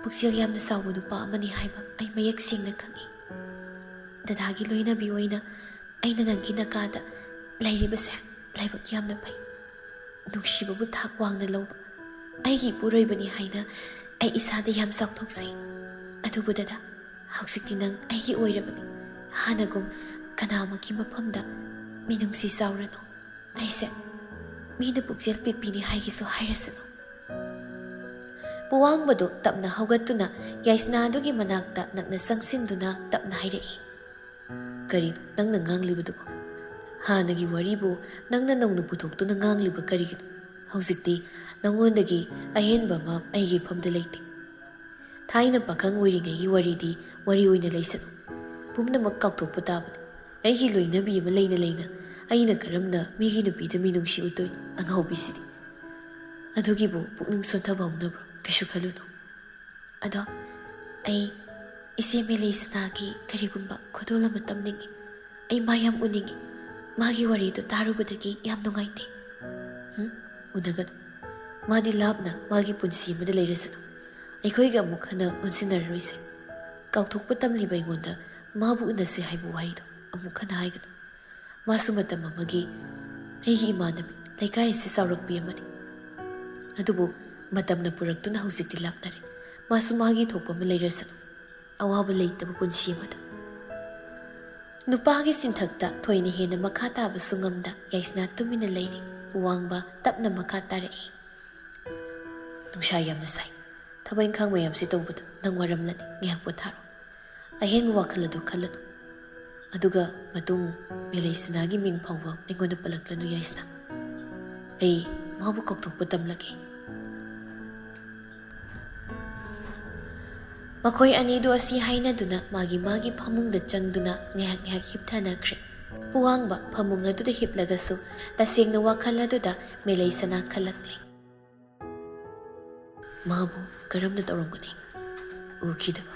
ꯄꯨꯛꯆꯦꯜ ꯌꯥꯝꯅ ꯆꯥꯎꯕ ꯅꯨꯄꯥ ꯑꯃꯅꯤ ꯍꯥꯏꯕ ꯑꯩ ꯃꯌꯦꯛ ꯁꯦꯡꯅ ꯈꯪꯏ꯫ ꯗꯗꯥꯒꯤ ꯂꯣꯏꯅꯕꯤ ꯑꯣꯏꯅ ꯑꯩꯅ ꯅꯪꯒꯤ ꯅꯀꯥꯗ ꯂꯩꯔꯤꯕꯁꯦ ꯂꯥꯏꯕꯛ ꯌꯥꯝꯅ ꯐꯩ꯫ ꯅꯨꯡꯁꯤꯕꯕꯨ ꯊꯥꯛ ꯋꯥꯡꯅ ꯂꯧꯕ ꯑꯩꯒꯤ ꯏꯄꯨꯔꯣꯏꯕꯅꯤ ꯍꯥꯏꯅ ꯑꯩ ꯏꯁꯥꯗ ꯌꯥꯝ ꯆꯥꯎꯊꯣꯛꯆꯩ꯫ ꯑꯗꯨꯕꯨ ꯗꯗꯥ, ꯍꯧꯖꯤꯛꯇꯤ ꯅꯪ ꯑꯩꯒꯤ ꯑꯣꯏꯔꯕꯅꯤ꯫ ꯍꯥꯟꯅꯒꯨꯝ ꯀꯅꯥ ꯑꯃꯒꯤ ꯃꯐꯝꯗ ꯃꯤꯅꯨꯡꯁꯤ ꯆꯥꯎꯔꯅꯨ꯫ ꯑꯩꯁꯦ ꯃꯤꯅ ꯄꯨꯛꯆꯦꯜ ꯄꯤꯛꯄꯤꯅꯤ ꯍꯥꯏꯒꯦꯁꯨ ꯍꯥꯏꯔꯁꯅꯨ꯫" ꯄꯨꯋꯥꯡꯕꯗꯨ ꯇꯞꯅ ꯍꯧꯒꯠꯇꯨꯅ ꯌꯥꯏꯁꯅꯥꯗꯨꯒꯤ ꯃꯅꯥꯛꯇ ꯅꯛꯅ ꯆꯪꯁꯤꯟꯗꯨꯅ ꯇꯞꯅ ꯍꯥꯏꯔꯛꯏ, "ꯀꯔꯤꯅꯣ ꯅꯪꯅ ꯉꯥꯡꯂꯤꯕꯗꯨꯕꯨ? ꯍꯥꯟꯅꯒꯤ ꯋꯥꯔꯤꯕꯨ ꯅꯪꯅ ꯅꯧꯅ ꯄꯨꯊꯣꯛꯇꯨꯅ ꯉꯥꯡꯂꯤꯕ ꯀꯔꯤꯒꯤꯅꯣ? ꯍꯧꯖꯤꯛꯇꯤ ꯅꯉꯣꯟꯗꯒꯤ ꯑꯍꯦꯟꯕ ꯑꯃ ꯑꯩꯒꯤ ꯏꯐꯝꯗ ꯂꯩꯇꯦ꯫ ꯊꯥꯏꯅ ꯄꯥꯈꯪ ꯑꯣꯏꯔꯤꯉꯩꯒꯤ ꯋꯥꯔꯤꯗꯤ ꯋꯥꯔꯤ ꯑꯣꯏꯅ ꯂꯩꯁꯅꯨ꯫ ꯄꯨꯝꯅꯃꯛ ꯀꯥꯎꯊꯣꯛꯄ ꯇꯥꯕꯅꯤ꯫ ꯑꯩꯒꯤ ꯂꯣꯏꯅꯕꯤ ꯑꯃ ꯂꯩꯅ ꯂꯩꯅ ꯑꯩꯅ ꯀꯔꯝꯅ ꯃꯤꯒꯤ ꯅꯨꯄꯤꯗ ꯃꯤꯅꯨꯡꯁꯤ ꯎꯠꯇꯣꯏꯅꯣ, ꯑꯉꯥꯎꯕꯤꯁꯤꯗꯤ? ꯑꯗꯨꯒꯤꯕꯨ ꯄꯨꯛꯅꯤꯡ ꯁꯣꯟꯊꯕ ꯍꯧꯅꯕ꯭ꯔꯣ? ꯀꯩꯁꯨ ꯈꯜꯂꯨꯅꯨ꯫ ꯑꯗꯣ ꯑꯩ ꯏꯆꯦ ꯃꯦꯂꯩꯁꯅꯥꯒꯤ ꯀꯔꯤꯒꯨꯝꯕ ꯈꯨꯗꯣꯜ ꯑꯃ ꯇꯝꯅꯤꯡꯉꯤ꯫ ꯑꯩ ꯃꯥ ꯌꯥꯝ ꯎꯅꯤꯡꯉꯤ꯫ ꯃꯥꯒꯤ ꯋꯥꯔꯤꯗꯣ ꯇꯥꯔꯨꯕꯗꯒꯤ ꯌꯥꯝ ꯅꯨꯡꯉꯥꯏꯇꯦ꯫" "ꯍꯨꯝ, ꯎꯅꯒꯅꯨ꯫ ꯃꯥꯗꯤ ꯂꯥꯞꯅ ꯃꯥꯒꯤ ꯄꯨꯟꯁꯤ ꯑꯃꯗ ꯂꯩꯔꯁꯅꯨ꯫ ꯑꯩꯈꯣꯏꯒ ꯑꯃꯨꯛ ꯍꯟꯅ ꯑꯣꯟꯁꯤꯟꯅꯔꯔꯣꯏꯁꯦ꯫ ꯀꯥꯎꯊꯣꯛꯄ ꯇꯝꯂꯤꯕ ꯑꯩꯉꯣꯟꯗ ꯃꯥꯕꯨ ꯎꯅꯁꯦ ꯍꯥꯏꯕ ꯋꯥꯍꯩꯗꯣ ꯑꯃꯨꯛ ꯍꯟꯅ ꯍꯥꯏꯒꯅꯨ꯫ ꯃꯥꯁꯨ ꯃꯇꯝ ꯑꯃꯒꯤ ꯑꯩꯒꯤ ꯏꯃꯥꯟꯅꯕꯤ, ꯂꯩꯀꯥꯏ ꯑꯁꯤ ꯆꯥꯎꯔꯛꯄꯤ ꯑꯃꯅꯤ꯫ ꯑꯗꯨꯕꯨ ꯃꯇꯝꯅ ꯄꯨꯔꯛꯇꯨꯅ ꯍꯧꯖꯤꯛꯇꯤ ꯂꯥꯞꯅꯔꯦ꯫ ꯃꯥꯁꯨ ꯃꯥꯒꯤ ꯊꯣꯛꯄ ꯑꯃ ꯂꯩꯔꯁꯅꯨ꯫ ꯑꯋꯥꯕ ꯂꯩꯇꯕ ꯄꯨꯟꯁꯤ ꯑꯃꯗ꯫" ꯅꯨꯄꯥꯒꯤ ꯆꯤꯟꯊꯛꯇ ꯊꯣꯏꯅ ꯍꯦꯟꯅ ꯃꯈꯥ ꯇꯥꯕꯁꯨ ꯉꯝꯗ ꯌꯥꯏꯁꯅꯥ ꯇꯨꯃꯤꯟꯅ ꯂꯩꯔꯤ꯫ ꯄꯨꯋꯥꯡꯕ ꯇꯞꯅ ꯃꯈꯥ ꯇꯥꯔꯛꯏ, "ꯅꯨꯡꯁꯥ ꯌꯥꯝꯅ ꯁꯥꯏ꯫ ꯊꯕꯛ ꯏꯪꯈꯥꯡ ꯃꯌꯥꯝꯁꯤ ꯇꯧꯕꯗ ꯅꯪ ꯋꯥꯔꯝꯂꯅꯤ꯫ ꯉꯥꯏꯍꯥꯛ ꯄꯣꯊꯥꯔꯣ꯫ ꯑꯍꯦꯟꯕ ꯋꯥꯈꯜ ꯑꯗꯨ ꯈꯜꯂꯅꯨ꯫ ꯑꯗꯨꯒ ꯃꯇꯨꯡ ꯃꯦꯂꯩꯁꯅꯥꯒꯤ ꯃꯤꯡ ꯐꯥꯎꯕ ꯑꯩꯉꯣꯟꯗ ꯄꯜꯂꯛꯂꯅꯨ ꯌꯥꯏꯁꯅꯥ꯫ ꯑꯩ ꯃꯥꯕꯨ ꯀꯥꯎꯊꯣꯛꯄ ꯇꯝꯂꯒꯦ꯫" ꯃꯈꯣꯏ ꯑꯅꯤꯗꯨ ꯑꯁꯤ ꯍꯥꯏꯅꯗꯨꯅ ꯃꯥꯒꯤ ꯃꯥꯒꯤ ꯐꯃꯨꯡꯗ ꯆꯪꯗꯨꯅ ꯉꯥꯏꯍꯥꯛ ꯉꯥꯏꯍꯥꯛ ꯍꯤꯞꯊꯅꯈ꯭ꯔꯦ꯫ ꯄꯨꯋꯥꯡꯕ ꯐꯃꯨꯡ ꯑꯗꯨꯗ ꯍꯤꯞꯂꯒꯁꯨ ꯇꯁꯦꯡꯅ ꯋꯥꯈꯜ ꯑꯗꯨꯗ ꯃꯦꯂꯩ ꯁꯅꯥ ꯈꯜꯂꯛꯂꯦ꯫ ꯃꯥꯕꯨ ꯀꯔꯝꯅ ꯇꯧꯔꯝꯒꯅꯤ? ꯎꯈꯤꯗꯕ,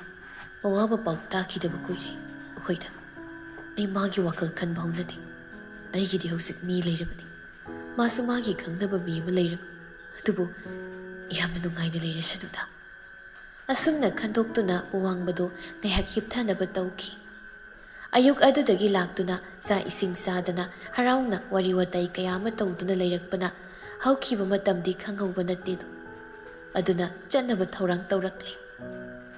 ꯑꯋꯥꯕ ꯄꯥꯎ ꯇꯥꯈꯤꯗꯕ ꯀꯨꯏꯔꯦ꯫ ꯑꯩꯈꯣꯏꯗ ꯑꯩ ꯃꯥꯒꯤ ꯋꯥꯈꯜ ꯈꯟꯕ ꯍꯧꯅꯗꯦ꯫ ꯑꯩꯒꯤꯗꯤ ꯍꯧꯖꯤꯛ ꯃꯤ ꯂꯩꯔꯕꯅꯤ꯫ ꯃꯥꯁꯨ ꯃꯥꯒꯤ ꯈꯪꯅꯕ ꯃꯤ ꯑꯃ ꯂꯩꯔꯕ꯫ ꯑꯗꯨꯕꯨ ꯌꯥꯝꯅ ꯅꯨꯡꯉꯥꯏꯅ ꯂꯩꯔꯁꯅꯨꯗ꯫ ꯑꯁꯨꯝꯅ ꯈꯟꯗꯣꯛꯇꯨꯅ ꯎꯋꯥꯡꯕꯗꯨ ꯉꯥꯏꯍꯥꯛ ꯍꯤꯞꯊꯅꯕ ꯇꯧꯈꯤ꯫ ꯑꯌꯨꯛ ꯑꯗꯨꯗꯒꯤ ꯂꯥꯛꯇꯨꯅ ꯆꯥꯛ ꯏꯁꯤꯡ ꯆꯥꯗꯅ ꯍꯔꯥꯎꯅ ꯋꯥꯔꯤ ꯋꯥꯇꯥꯏ ꯀꯌꯥ ꯑꯃ ꯇꯧꯗꯨꯅ ꯂꯩꯔꯛꯄꯅ ꯍꯧꯈꯤꯕ ꯃꯇꯝꯗꯤ ꯈꯪꯍꯧꯕ ꯅꯠꯇꯦꯗꯣ꯫ ꯑꯗꯨꯅ ꯆꯠꯅꯕ ꯊꯧꯔꯥꯡ ꯇꯧꯔꯛꯂꯦ꯫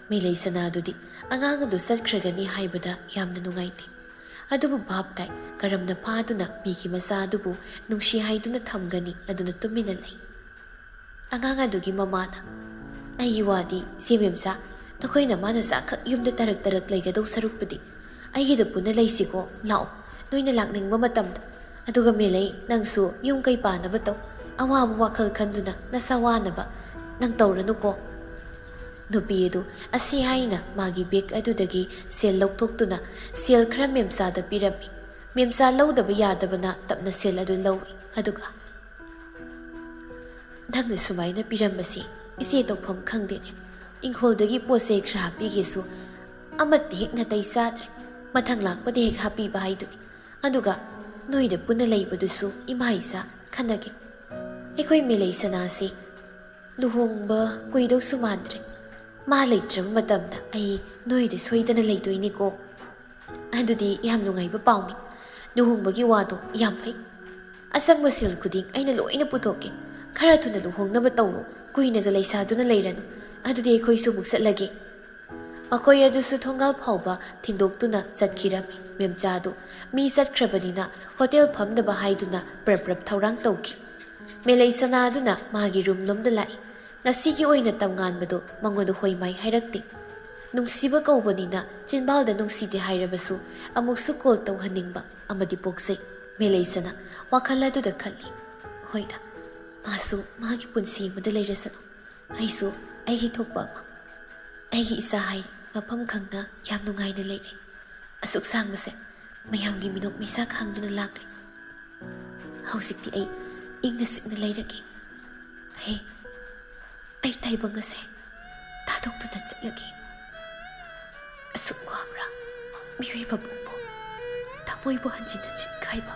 ꯃꯦꯂꯩ ꯁꯅꯥꯗꯨꯗꯤ ꯑꯉꯥꯡ ꯑꯗꯨ ꯆꯠꯈ꯭ꯔꯒꯅꯤ ꯍꯥꯏꯕꯗ ꯌꯥꯝꯅ ꯅꯨꯡꯉꯥꯏꯇꯦ꯫ ꯑꯗꯨꯕꯨ ꯚꯥꯞ ꯇꯥꯏ, ꯀꯔꯝꯅ ꯐꯥꯗꯨꯅ ꯃꯤꯒꯤ ꯃꯆꯥ ꯑꯗꯨꯕꯨ ꯅꯨꯡꯁꯤ ꯍꯥꯏꯗꯨꯅ ꯊꯝꯒꯅꯤ? ꯑꯗꯨꯅ ꯇꯨꯃꯤꯟꯅ ꯂꯩ꯫ ꯑꯉꯥꯡ ꯑꯗꯨꯒꯤ ꯃꯃꯥꯅ, "ꯑꯩꯒꯤ ꯋꯥꯗꯤ, ꯏꯆꯦ ꯃꯦꯝꯆꯥ, ꯅꯈꯣꯏꯅ ꯃꯥꯅ ꯆꯥꯈꯛ ꯌꯨꯝꯗ ꯇꯔꯛ ꯇꯔꯛ ꯂꯩꯒꯗꯧ ꯁꯔꯨꯛꯄꯨꯗꯤ ꯑꯩꯒꯤꯗ ꯄꯨꯟꯅ ꯂꯩꯁꯤꯀꯣ, ꯂꯥꯛꯑꯣ, ꯅꯣꯏꯅ ꯂꯥꯛꯅꯤꯡꯕ ꯃꯇꯝꯗ꯫ ꯑꯗꯨꯒ ꯃꯦꯂꯩ, ꯅꯪꯁꯨ ꯌꯨꯝ ꯀꯩ ꯄꯥꯟꯅꯕ ꯇꯧ, ꯑꯋꯥꯕ ꯋꯥꯈꯜ ꯈꯟꯗꯨꯅ ꯅꯁꯥ ꯋꯥꯅꯕ ꯅꯪ ꯇꯧꯔꯅꯨꯀꯣ"꯫ ꯅꯨꯄꯤ ꯑꯗꯨ ꯑꯁꯤ ꯍꯥꯏꯅ ꯃꯥꯒꯤ ꯕꯦꯒ ꯑꯗꯨꯗꯒꯤ ꯁꯦꯜ ꯂꯧꯊꯣꯛꯇꯨꯅ ꯁꯦꯜ ꯈꯔ ꯃꯦꯝꯆꯥꯗ ꯄꯤꯔꯝꯃꯤ꯫ ꯃꯦꯝꯆꯥ ꯂꯧꯗꯕ ꯌꯥꯗꯕꯅ ꯇꯞꯅ ꯁꯦꯜ ꯑꯗꯨ ꯂꯧꯏ꯫ ꯑꯗꯨꯒ, "ꯅꯪꯅ ꯁꯨꯃꯥꯏꯅ ꯄꯤꯔꯝꯕꯁꯤ ꯏꯆꯦ ꯇꯧꯐꯝ ꯈꯪꯗꯦꯅꯦ꯫ ꯏꯪꯈꯣꯜꯗꯒꯤ ꯄꯣꯠ ꯆꯩ ꯈꯔ ꯍꯥꯞꯄꯤꯒꯦꯁꯨ ꯑꯃꯠꯇ ꯍꯦꯛ ꯅꯥꯇꯩ ꯆꯥꯗ꯭ꯔꯦ꯫ ꯃꯊꯪ ꯂꯥꯛꯄꯗ ꯍꯦꯛ ꯍꯥꯞꯄꯤꯕ ꯍꯥꯏꯗꯨꯅꯤ꯫ ꯑꯗꯨꯒ ꯅꯣꯏꯗ ꯄꯨꯟꯅ ꯂꯩꯕꯗꯨꯁꯨ ꯏꯃꯥ ꯏꯆꯥ ꯈꯟꯅꯒꯦ꯫ ꯑꯩꯈꯣꯏ ꯃꯦꯂꯩ ꯁꯅꯥꯁꯤ ꯂꯨꯍꯣꯡꯕ ꯀꯨꯏꯗꯧꯁꯨ ꯃꯥꯟꯗ꯭ꯔꯦ꯫ ꯃꯥ ꯂꯩꯇ꯭ꯔꯕ ꯃꯇꯝꯗ ꯑꯩ ꯅꯣꯏꯗ ꯁꯣꯏꯗꯅ ꯂꯩꯗꯣꯏꯅꯤꯀꯣ"꯫ "ꯑꯗꯨꯗꯤ ꯌꯥꯝ ꯅꯨꯡꯉꯥꯏꯕ ꯄꯥꯎꯅꯤ꯫ ꯂꯨꯍꯣꯡꯕꯒꯤ ꯋꯥꯗꯣ ꯌꯥꯝ ꯐꯩ꯫ ꯑꯆꯪꯕ ꯁꯦꯜ ꯈꯨꯗꯤꯡ ꯑꯩꯅ ꯂꯣꯏꯅ ꯄꯨꯊꯣꯛꯀꯦ꯫ ꯈꯔ ꯊꯨꯅ ꯂꯨꯍꯣꯡꯅꯕ ꯇꯧꯔꯣ꯫ ꯀꯨꯏꯅꯒ ꯂꯩꯁꯥꯗꯨꯅ ꯂꯩꯔꯅꯨ꯫ ꯑꯗꯨꯗꯤ ꯑꯩꯈꯣꯏꯁꯨ ꯑꯃꯨꯛ ꯆꯠꯂꯒꯦ"꯫ ꯃꯈꯣꯏ ꯑꯗꯨꯁꯨ ꯊꯣꯡꯒꯥꯜ ꯐꯥꯎꯕ ꯊꯤꯟꯗꯣꯛꯇꯨꯅ ꯆꯠꯈꯤꯔꯝꯃꯤ꯫ ꯃꯦꯝꯆꯥꯗꯨ ꯃꯤ ꯆꯠꯈ꯭ꯔꯕꯅꯤꯅ ꯍꯣꯇꯦꯜ ꯐꯝꯅꯕ ꯍꯥꯏꯗꯨꯅ ꯄ꯭ꯔꯞ ꯄ꯭ꯔꯞ ꯊꯧꯔꯥꯡ ꯇꯧꯈꯤ꯫ ꯃꯦꯂꯩ ꯁꯅꯥꯗꯨꯅ ꯃꯥꯒꯤ ꯔꯨꯝ ꯂꯣꯝꯗ ꯂꯥꯛꯏ꯫ ꯉꯁꯤꯒꯤ ꯑꯣꯏꯅ ꯇꯝꯉꯥꯟꯕꯗꯨ ꯃꯉꯣꯟꯗ ꯍꯣꯏ ꯃꯥꯏ ꯍꯥꯏꯔꯛꯇꯦ꯫ ꯅꯨꯡꯁꯤꯕ ꯀꯧꯕꯅꯤꯅ ꯆꯤꯟꯕꯥꯜꯗ ꯅꯨꯡꯁꯤꯗꯦ ꯍꯥꯏꯔꯕꯁꯨ ꯑꯃꯨꯛꯁꯨ ꯀꯣꯜ ꯇꯧꯍꯟꯅꯤꯡꯕ ꯑꯃꯗꯤ ꯄꯣꯛꯆꯩ꯫ ꯃꯦꯂꯩꯁꯅꯥ ꯋꯥꯈꯜ ꯑꯗꯨꯗ ꯈꯜꯂꯤ, "ꯍꯣꯏꯗ, ꯃꯥꯁꯨ ꯃꯥꯒꯤ ꯄꯨꯟꯁꯤ ꯑꯃꯗ ꯂꯩꯔꯁꯅꯨ, ꯑꯩꯁꯨ ꯑꯩꯒꯤ ꯊꯣꯛꯄ ꯑꯃ"꯫ ꯑꯩꯒꯤ ꯏꯆꯥ ꯍꯥꯏ ꯃꯐꯝ ꯈꯪꯅ ꯌꯥꯝ ꯅꯨꯡꯉꯥꯏꯅ ꯂꯩꯔꯦ꯫ ꯑꯁꯨꯛ ꯁꯥꯡꯕꯁꯦ ꯃꯌꯥꯝꯒꯤ ꯃꯤꯅꯣꯛ ꯃꯩꯁꯥ ꯈꯥꯡꯗꯨꯅ ꯂꯥꯛꯂꯦ꯫ ꯍꯧꯖꯤꯛꯇꯤ ꯑꯩ ꯏꯪꯅ ꯆꯤꯛꯅ ꯂꯩꯔꯒꯦ꯫ ꯍꯦ, ꯑꯩ ꯇꯥꯏꯕꯪ ꯑꯁꯦ ꯊꯥꯗꯣꯛꯇꯨꯅ ꯆꯠꯂꯒꯦ꯫ ꯑꯁꯨꯛ ꯋꯥꯕ꯭ꯔꯥ? ꯃꯤꯑꯣꯏꯕ ꯄꯣꯛꯄ, ꯊꯃꯣꯏꯕꯨ ꯍꯟꯖꯤꯟ ꯍꯟꯖꯤꯟ ꯀꯥꯏꯕ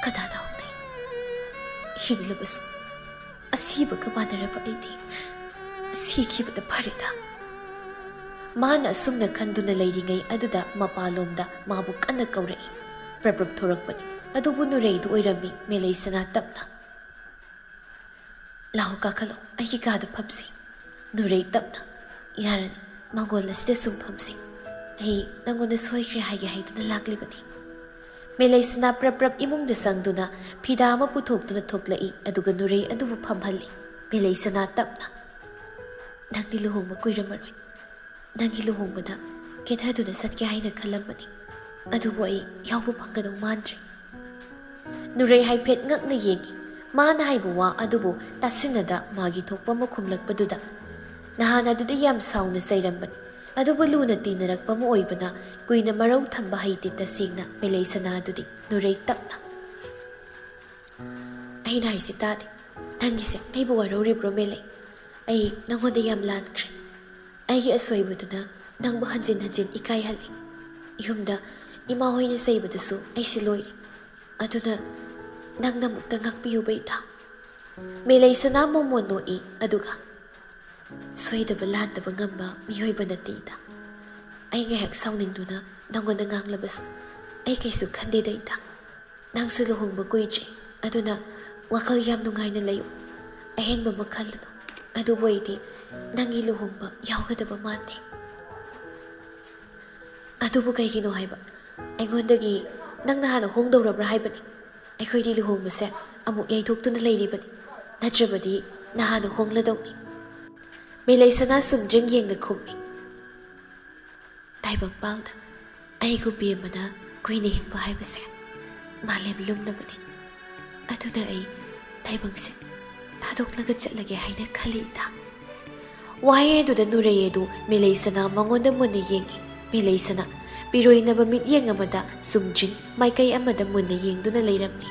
ꯀꯅꯥꯅ ꯍꯧꯅꯩ? ꯍꯤꯡꯂꯕꯁꯨ ꯑꯁꯤꯕꯒ ꯃꯥꯟꯅꯔꯕ ꯑꯩꯗꯤ ꯁꯤꯈꯤꯕꯅ ꯐꯔꯦꯗ꯫ ꯃꯥꯅ ꯑꯁꯨꯝꯅ ꯈꯟꯗꯨꯅ ꯂꯩꯔꯤꯉꯩ ꯑꯗꯨꯗ ꯃꯄꯥꯂꯣꯝꯗ ꯃꯥꯕꯨ ꯀꯟꯅ ꯀꯧꯔꯛꯏ꯫ ꯄ꯭ꯔꯞ ꯄ꯭ꯔꯞ ꯊꯣꯔꯛꯄꯅꯤ꯫ ꯑꯗꯨꯕꯨ ꯅꯨꯔꯩꯗꯨ ꯑꯣꯏꯔꯝꯃꯤ꯫ ꯃꯦꯂꯩꯁꯅꯥ ꯇꯞꯅ, "ꯂꯥꯛꯑꯣ, ꯀꯥꯈꯠꯂꯣ, ꯑꯩꯒꯤ ꯀꯥꯗ ꯐꯝꯁꯤ꯫" ꯅꯨꯔꯩ ꯇꯞꯅ, "ꯌꯥꯔꯅꯤ, ꯃꯥꯡꯒꯣꯜ ꯑꯁꯤꯗ ꯁꯨꯝ ꯐꯝꯁꯤ꯫ ꯑꯩ ꯅꯪꯉꯣꯟꯗ ꯁꯣꯏꯈ꯭ꯔꯦ ꯍꯥꯏꯒꯦ ꯍꯥꯏꯗꯨꯅ ꯂꯥꯛꯂꯤꯕꯅꯤ꯫" ꯃꯦꯂꯩꯁꯅꯥ ꯄ꯭ꯔꯞ ꯄ꯭ꯔꯞ ꯏꯃꯨꯡꯗ ꯆꯪꯗꯨꯅ ꯐꯤꯗꯥ ꯑꯃ ꯄꯨꯊꯣꯛꯇꯨꯅ ꯊꯣꯛꯂꯛꯏ, ꯑꯗꯨꯒ ꯅꯨꯔꯩ ꯑꯗꯨꯕꯨ ꯐꯝꯍꯜꯂꯤ꯫ ꯃꯦꯂꯩꯁꯅꯥ ꯇꯞꯅ, "ꯅꯪꯗꯤ ꯂꯨꯍꯣꯡꯕ ꯀꯨꯏꯔꯝꯃꯔꯣꯏ꯫ ꯅꯪꯒꯤ ꯂꯨꯍꯣꯡꯕꯗ ꯀꯦꯊꯗꯨꯅ ꯆꯠꯀꯦ ꯍꯥꯏꯅ ꯈꯜꯂꯝꯕꯅꯤ, ꯑꯗꯨꯕꯨ ꯑꯩ ꯌꯥꯎꯕ ꯐꯪꯒꯗꯧ ꯃꯥꯟꯗ꯭ꯔꯦ꯫" ꯅꯨꯔꯩ ꯍꯥꯏꯐꯦꯠ ꯉꯛꯅ ꯌꯦꯡꯏ꯫ ꯃꯥꯅ ꯍꯥꯏꯕ ꯋꯥ ꯑꯗꯨꯕꯨ ꯇꯥꯁꯤꯟꯅꯗ ꯃꯥꯒꯤ ꯊꯣꯛꯄ ꯑꯃ ꯈꯨꯝꯂꯛꯄꯗꯨꯗ, ꯅꯍꯥꯟ ꯑꯗꯨꯗꯤ ꯌꯥꯝ ꯁꯥꯎꯅ ꯆꯩꯔꯝꯕꯅꯤ, ꯑꯗꯨꯕꯨ ꯂꯨꯅ ꯇꯤꯟꯅꯔꯛꯄ ꯑꯃ ꯑꯣꯏꯕꯅ ꯀꯨꯏꯅ ꯃꯔꯧ ꯊꯝꯕ ꯍꯩꯇꯦ ꯇꯁꯦꯡꯅ꯫ ꯃꯦꯂꯩꯁꯅꯥ ꯑꯗꯨꯗꯤ ꯅꯨꯔꯩ ꯇꯞꯅ, "ꯑꯩꯅ ꯍꯥꯏꯁꯤ ꯇꯥꯗꯦ꯫ ꯅꯪꯒꯤꯁꯦ ꯑꯩꯕꯨ ꯋꯥꯔꯧꯔꯤꯕ꯭ꯔꯣ ꯃꯦꯂꯩ? ꯑꯩ ꯅꯪꯉꯣꯟꯗ ꯌꯥꯝ ꯂꯥꯟꯈ꯭ꯔꯦ꯫ ꯑꯩꯒꯤ ꯑꯁꯣꯏꯕꯗꯨꯅ ꯅꯪꯕꯨ ꯍꯟꯖꯤꯟ ꯍꯟꯖꯤꯟ ꯏꯀꯥꯏꯍꯜꯂꯤ꯫ ꯌꯨꯝꯗ ꯏꯃꯥ ꯍꯣꯏꯅ ꯆꯩꯕꯗꯨꯁꯨ ꯑꯩꯁꯦ ꯂꯣꯏꯔꯦ꯫ ꯑꯗꯨꯅ ꯅꯪꯅ ꯑꯃꯨꯛꯇ ꯉꯥꯛꯄꯤꯌꯨꯕ ꯏꯇꯥ꯫" ꯃꯦꯂꯩꯁꯅꯥ ꯃꯣꯃꯣꯟ ꯅꯣꯛꯏ, ꯑꯗꯨꯒ, "ꯁꯣꯏꯗꯕ ꯂꯥꯟꯗꯕ ꯉꯝꯕ ꯃꯤꯑꯣꯏꯕ ꯅꯠꯇꯦ ꯏꯇꯥ꯫ ꯑꯩ ꯉꯥꯏꯍꯥꯛ ꯁꯥꯎꯅꯤꯡꯗꯨꯅ ꯅꯪꯉꯣꯟꯗ ꯉꯥꯡꯂꯕꯁꯨ ꯑꯩ ꯀꯩꯁꯨ ꯈꯟꯗꯦꯗ ꯏꯇꯥ꯫ ꯅꯪꯁꯨ ꯂꯨꯍꯣꯡꯕ ꯀꯨꯏꯗ꯭ꯔꯤ, ꯑꯗꯨꯅ ꯋꯥꯈꯜ ꯌꯥꯝ ꯅꯨꯡꯉꯥꯏꯅ ꯂꯩꯌꯨ꯫ ꯑꯍꯦꯟꯕ ꯑꯃ ꯈꯜꯂꯨꯅꯨ꯫ ꯑꯗꯨꯕꯨ ꯑꯩꯗꯤ ꯅꯪꯒꯤ ꯂꯨꯍꯣꯡꯕ ꯌꯥꯎꯒꯗꯕ ꯃꯥꯟꯗꯦ꯫" "ꯑꯗꯨꯕꯨ ꯀꯩꯒꯤꯅꯣ ꯍꯥꯏꯕ? ꯑꯩꯉꯣꯟꯗꯒꯤ ꯅꯪꯅ ꯍꯥꯟꯅ ꯍꯣꯡꯗꯧꯔꯕ꯭ꯔꯥ ꯍꯥꯏꯕꯅꯤ꯫ ꯑꯩꯈꯣꯏꯗꯤ ꯂꯨꯍꯣꯡꯕꯁꯦ ꯑꯃꯨꯛ ꯌꯩꯊꯣꯛꯇꯨꯅ ꯂꯩꯔꯤꯕꯅꯤ, ꯅꯠꯇ꯭ꯔꯕꯗꯤ ꯅꯍꯥꯟꯅ ꯍꯣꯡꯂꯗꯧꯅꯤ꯫" ꯃꯦꯂꯩꯁꯅꯥ ꯆꯨꯝꯗ꯭ꯔꯤꯡ ꯌꯦꯡꯅ ꯈꯨꯝꯃꯤ꯫ ꯇꯥꯏꯕꯪꯄꯥꯜꯗ ꯑꯩꯒꯨꯝꯕꯤ ꯑꯃꯅ ꯀꯨꯏꯅ ꯍꯤꯡꯕ ꯍꯥꯏꯕꯁꯦ ꯃꯥꯂꯦꯝ ꯂꯨꯝꯂꯕꯅꯤ꯫ ꯑꯗꯨꯅ ꯑꯩ ꯇꯥꯏꯕꯪꯁꯦ ꯊꯥꯗꯣꯛꯂꯒ ꯆꯠꯂꯒꯦ ꯍꯥꯏꯅ ꯈꯜꯂꯤ ꯏꯇꯥ꯫ ꯋꯥꯍꯩ ꯑꯗꯨꯗ ꯅꯨꯔꯩ ꯑꯗꯨ ꯃꯦꯂꯩꯁꯅꯥ ꯃꯉꯣꯟꯗ ꯃꯨꯟꯅ ꯌꯦꯡꯏ꯫ ꯃꯦꯂꯩꯁꯅꯥ ꯄꯤꯔꯣꯏꯅꯕ ꯃꯤꯠꯌꯦꯡ ꯑꯃꯗ ꯁꯨꯝꯖꯤꯟ ꯃꯥꯏꯀꯩ ꯑꯃꯗ ꯃꯨꯟꯅ ꯌꯦꯡꯗꯨꯅ ꯂꯩꯔꯝꯃꯤ꯫